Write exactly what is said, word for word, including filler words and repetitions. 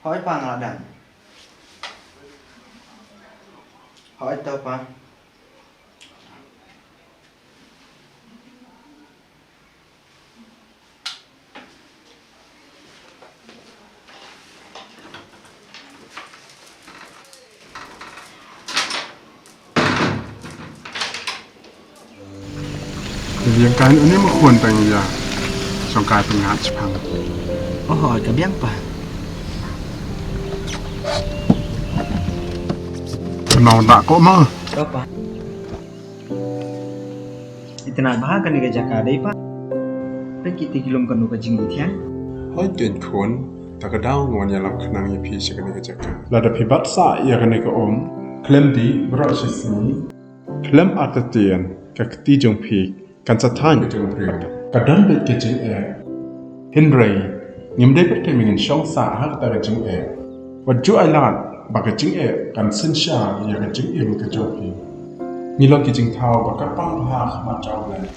Hooid pa, nga la dep. Hooid to pa. Ka biang ka, une ma khun tang ïa shong kai pyngngad shipang. Oh, ka biang pa. Kynmaw da ko ma. To pa. Itynnad bha kane ka jaka dei pa. Peit kiti ki lum kano ka jingithiang. Hooid khun, ta ka daw nga wan ïalap khnang ïa phi sha kane ka jaka. Lada phi bat sah ïa kane ka um, khlem dih baroh shi sngi, khlem artatien, ka kti jong phi kan sa thaiñ ka jingbriew. Ka don beit ka jingeh. Hynrei ngim dei beit kum ngin shong sah ha kata ka jingeh. Wat ju ai lad ba ka jingeh kan synshar ïa ka jingim ka jong phi. Ngi long ki jingthaw ba kyrpang bha ha khmat jong U Blei.